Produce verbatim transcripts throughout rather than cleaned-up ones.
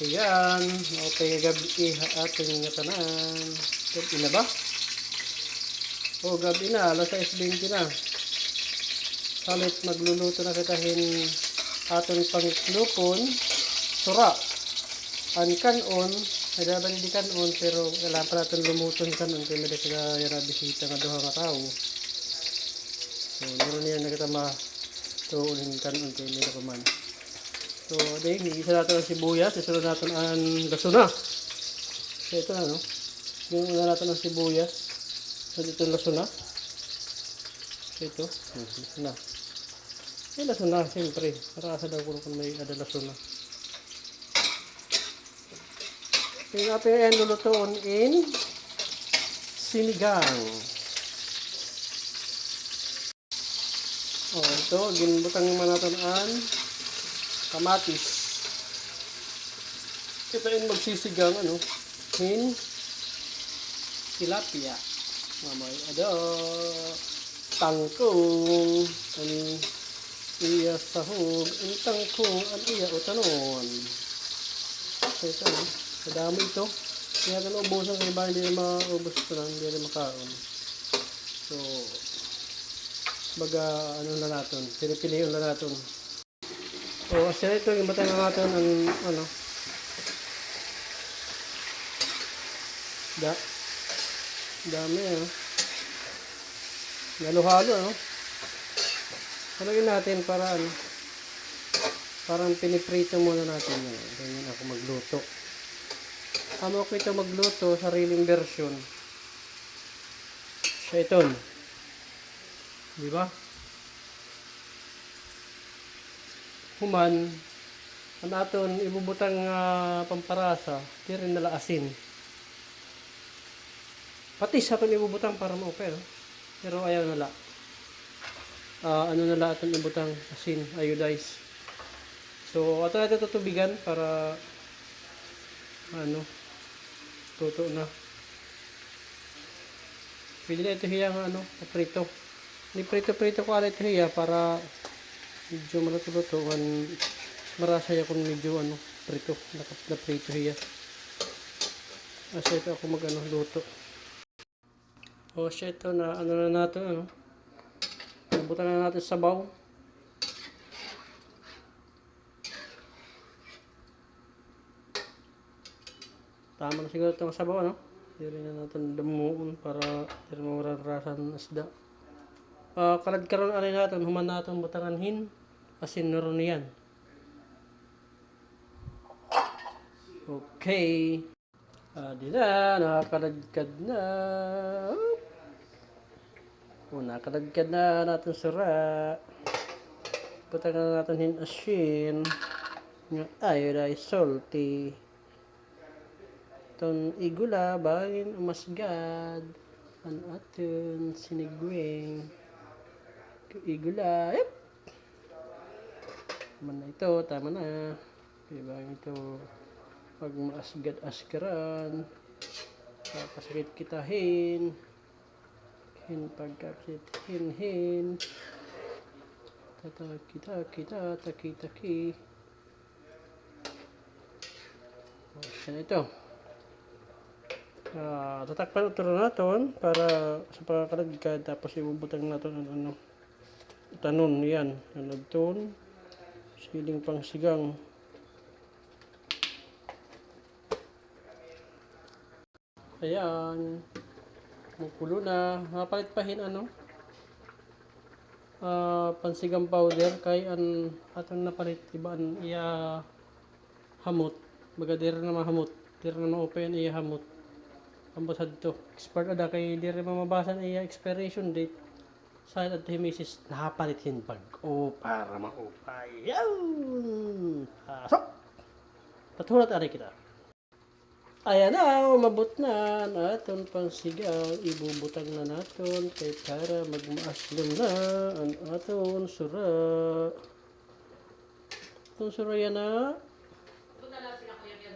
Ayan, maupay nga gab-i ha aton ngatanan. Gab-i na ba? O, gab-i na, alas sais bente na. Salit magluluto na kita hin aton pangitlupon, sura. An kan-on, may-ada pa didi kan-on, pero kailangan pa naton lumuto hin kan-on, kay may-ada kita yana bisita nga duha nga tawo. So, meron niya na kita ma-, tuon hin kan-on, kay may-ada pa man. So, di, igisa naton an sibuyas, isunod naton an lasuna. So, ito na, no? Isunod naton an sibuyas. So, ito an lasuna. So, ito. Ito na. Ay, lasuna, siyempre. Para asa daw kuno kun may-ada lasuna. Ito na, ito an lulutuon in sinigang. O, ito, ginbutang man naton an kamatis. Kita in magsisigang, ano, hin tilapia. May-ada tangkong, an iya sahog, an tangkong, an iya utanon. So, ito, no? Kadamo ito. Kay ito naubusan kay bangin diri maubos ito na, diri makaon. So, baga, ano na naton, pinipilion na naton. So, asya ito, ginbutang na naton an, ano, da-, dami, ah. Halo-halo, no? Halugin natin para, ano, parang piniprito muna natin yan. Ganyan ako magluto. Amo ko ito magluto, sariling version. Siya iton. Di ba? Human, an aton ibubutang nga pamparasa, diri na la asin. Patis aton ibubutang para maupay, no? Pero ayaw na la. Ah, ano na la aton ibutang, asin, iodized. So, ato na ito tutubigan para, ano, luto na. Pwede na ito hiya nga, ano, prito. Niprito-prito ko anay ito hiya para medyo maluto-luto, ngan marasa hiya kon medyo, ano, prito, naka-, naprito hiya. Asya ito ako mag, ano, luto. O, siya ito na, ano na naton, ano. Nabutan na naton sabaw. Tama na siguro itong sabaw, ano? Diri na naton damuon para diri mawara an rasa han isda. Ah, kaladkad karon anay naton, human naton butangan hin asin, nuron niyan. Okay. Adi na, nakaladkad na. O, nakaladkad na an aton sura. Butangan naton hin asin. Nga iodized salty. Aton igula, bangin umasgad an aton sinigwing. Igula. Yep. Tama na ito, tama na. Kay bangin ito pagmaasgad-asgaran. Papasakit kita hin. Hin pagkakit hin hin. Tataki-taki, tataki-taki. O, siya na ito. Ah, tatakpan uturon naton para sa pagkakaladkad, tapos ibubutang naton an ano, tanon, yan, an adton siling pangsigang. Ayan. Kumukulo na. Napalit pa hin ano, ah, pansigang powder kay an aton napalit iba an iya hamot. Baga diri na mahamot. Diri na maupay an iya hamot. Ambot hadto. Expired ada kay diri man mabasa an iya expiration date. Sa adto hi misis, napalit hin bag-o para maupay. Yan! Pasok! Pathulat anay kita. Ayan na, umabot na an aton pansigang. Ibubutang na naton kay para magmaaslom na an aton sura. Aton sura yana,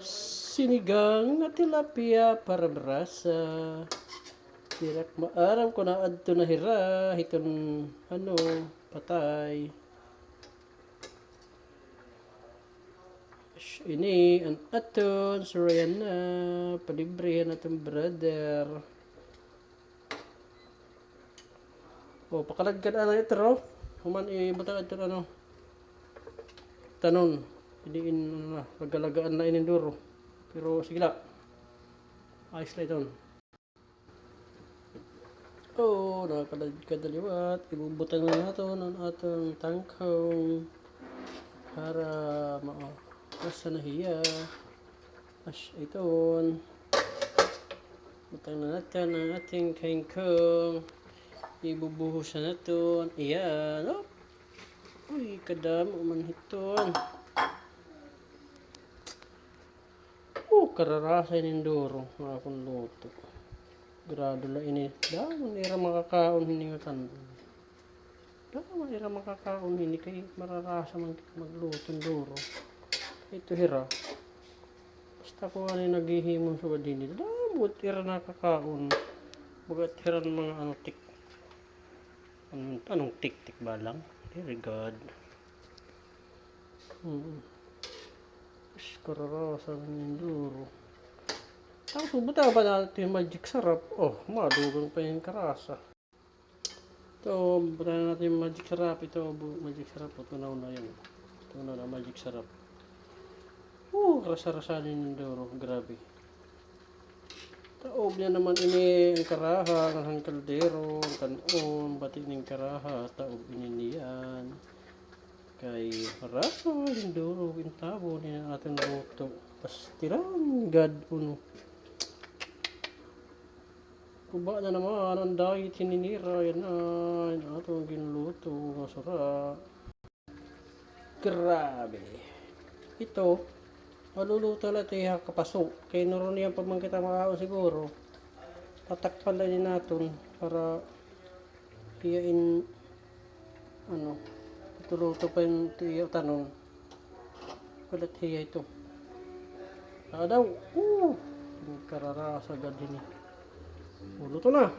sinigang nga tilapia para brasa. Diri ak maaram kon aadto na hira hiton, ano, patay. Sh-, Ini an aton surayan na, palibre han aton brother. O, pakaladkad ana ito, ro. Human ibutang ito, ano, tanon. Ini in, ano na, lagalagaan na ini duro. Pero sige la. Ayos la iton. O, nakaladkad na liwat. Ibubutang na naton an aton tangkong para maasa na hiya. As iton. Butang na naton an aton kangkong. Ibubuhusan naton. Iyan. O. Uy, kadamo man hiton. O, kararasa ini duro nga akon luto. Grado la ini. Damo ira makakaon hini nga kan-on. Damo ira makakaon hini kay mararasa man magluto hin duro. Ito hira. Basta ako anay naghihimo sugad hini. Damo ira nakakaon. Bagat hira mga ano, tik-, an-, anong tiktik ba lang? Very good. Hmm. Is, kararasa man hin duro. Tapos, buta pa naton hin Magic Sarap. O, madugang pa hin karasa. Ito, buta na naton hin Magic Sarap. Ito, bu-, Magic Sarap. O, tunaw na yan. Tunaw na Magic Sarap. O, karasa-rasa hin duro. Grabe. Taob niya naman ini an karaha, an kaldero, an kan-on, pati ini an karaha, taob ini niyan. Kay rasa hin duro, intabo niya an aton luto. Pastilan gad, uno. Guba na naman an diet hini nira, yan na, an aton ginluto, masarap. Grabe. Ito, maluluto la ito hiya kapaso. Kay nuron niyan pa man kita makaon siguro. Tatakpan la ini naton para hiya in, ano, ito luto pa in ito hiya tanon. Kalat hiya ito. Adaw. Oo. Kararasa gad hini. O, luto na.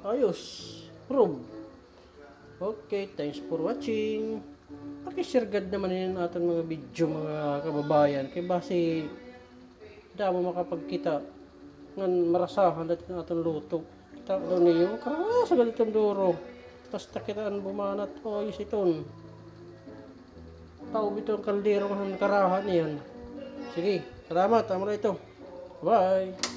Ayos. Prove. Okay, thanks for watching. Paki-share gad naman ini an aton mga video, mga kababayan. Kay basi damo makapagkita ngan marasahan la it aton luto. Kita daw niyo, karasa gad iton duro. Basta kita an bumanat, o, ayos iton. Taob iton kaldero ngan karaha niyan. Sige, salamat, amo la ito. Bye.